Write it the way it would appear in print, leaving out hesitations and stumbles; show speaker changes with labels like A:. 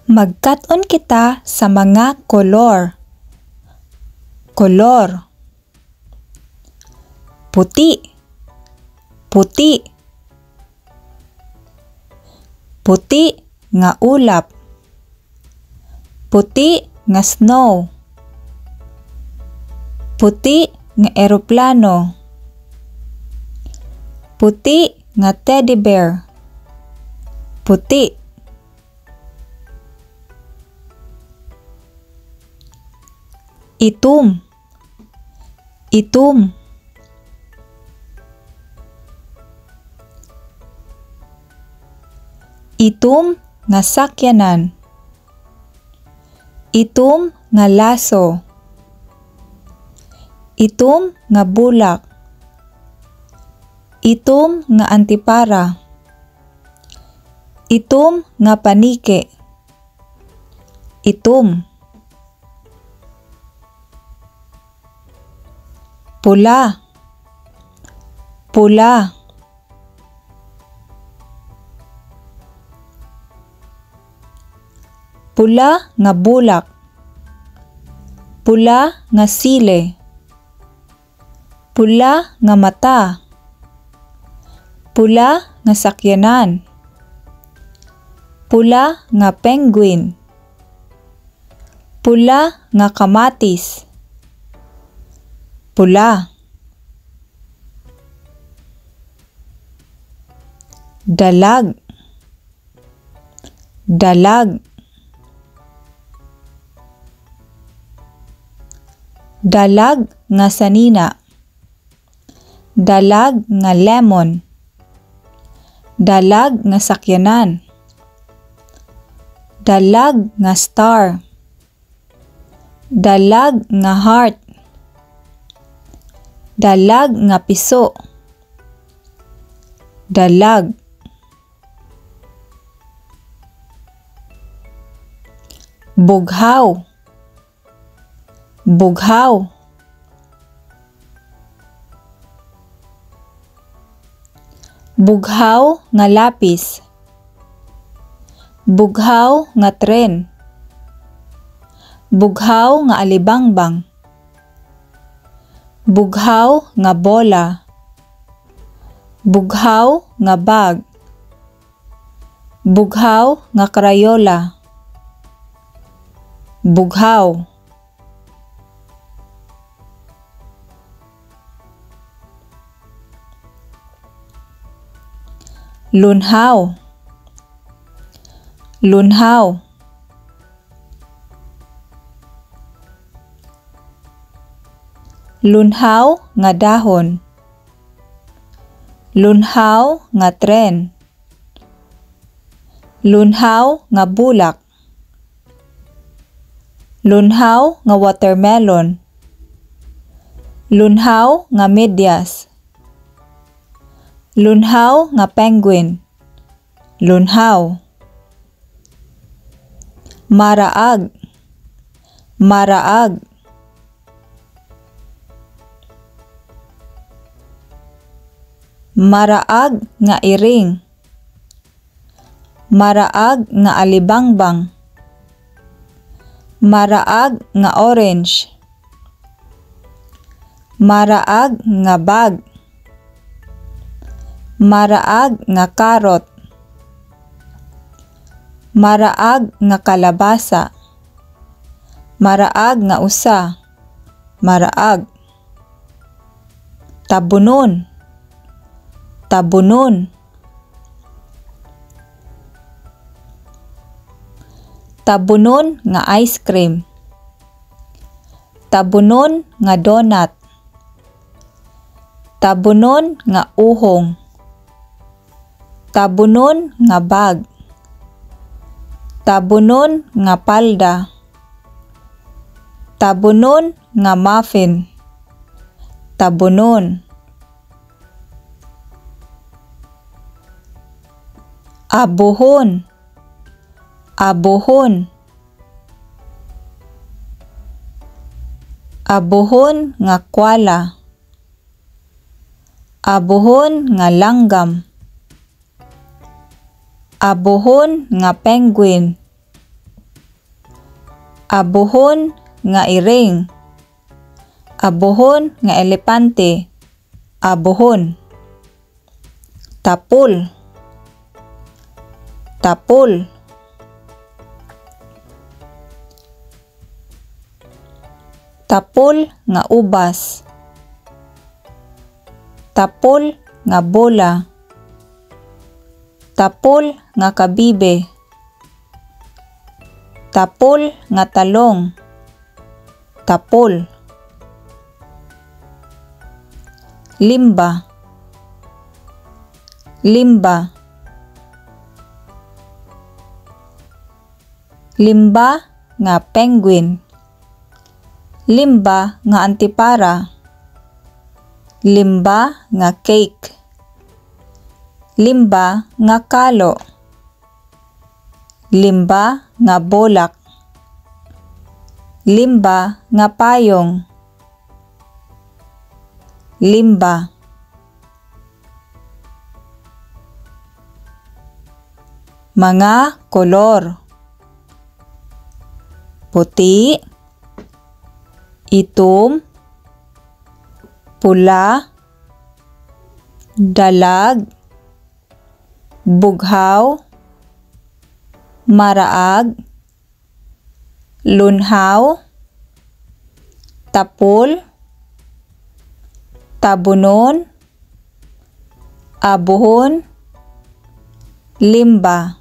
A: Magkat-on kita sa mga kolor. Kolor. Puti. Puti. Puti nga ulap. Puti nga snow. Puti nga eroplano. Puti nga teddy bear. Puti. Itom. Itom. Itom nga sakyanan. Itom nga laso. Itom nga bulak. Itom nga antipara. Itom nga panike. Itom. Pula. Pula. Pula nga bulak. Pula nga sili. Pula nga mata. Pula nga sakyanan. Pula nga penguin. Pula nga kamatis. Pula. Dalag. Dalag. Dalag nga sanina. Dalag nga lemon. Dalag nga sakyanan. Dalag nga star. Dalag nga heart. Dalag nga piso. Dalag. Bughaw. Bughaw. Bughaw nga lapis. Bughaw nga tren. Bughaw nga alibangbang. Bughaw nga bola. Bughaw nga bag. Bughaw nga krayola. Bughaw. Lunhaw. Lunhaw. Lunhaw nga dahon. Lunhaw nga tren. Lunhaw nga bulak. Lunhaw nga watermelon. Lunhaw nga medyas. Lunhaw nga penguin. Lunhaw. Maraag. Maraag. Maraag nga iring. Maraag nga alibangbang. Maraag nga orange. Maraag nga bag. Maraag nga karot. Maraag nga kalabasa. Maraag nga usa. Maraag. Tabunon. Tabunon. Tabunon nga ice cream. Tabunon nga donut. Tabunon nga uhong. Tabunon nga bag. Tabunon nga palda. Tabunon nga muffin. Tabunon. Abuhon. Abuhon. Abuhon nga kwala. Abuhon nga langgam. Abuhon nga penguin. Abuhon nga iring. Abuhon nga elepante. Abuhon. Tapol. Tapol. Tapol nga ubas. Tapol nga bola. Tapol nga kabibe. Tapol nga talong. Tapol. Limba. Limba. Limba nga penguin. Limba nga antipara. Limba nga cake. Limba nga kalo. Limba nga bolak. Limba nga payong. Limba. Mga kolor. Puti, itom, pula, dalag, bughaw, maraag, lunhaw, tapol, tabunon, abuhon, limba.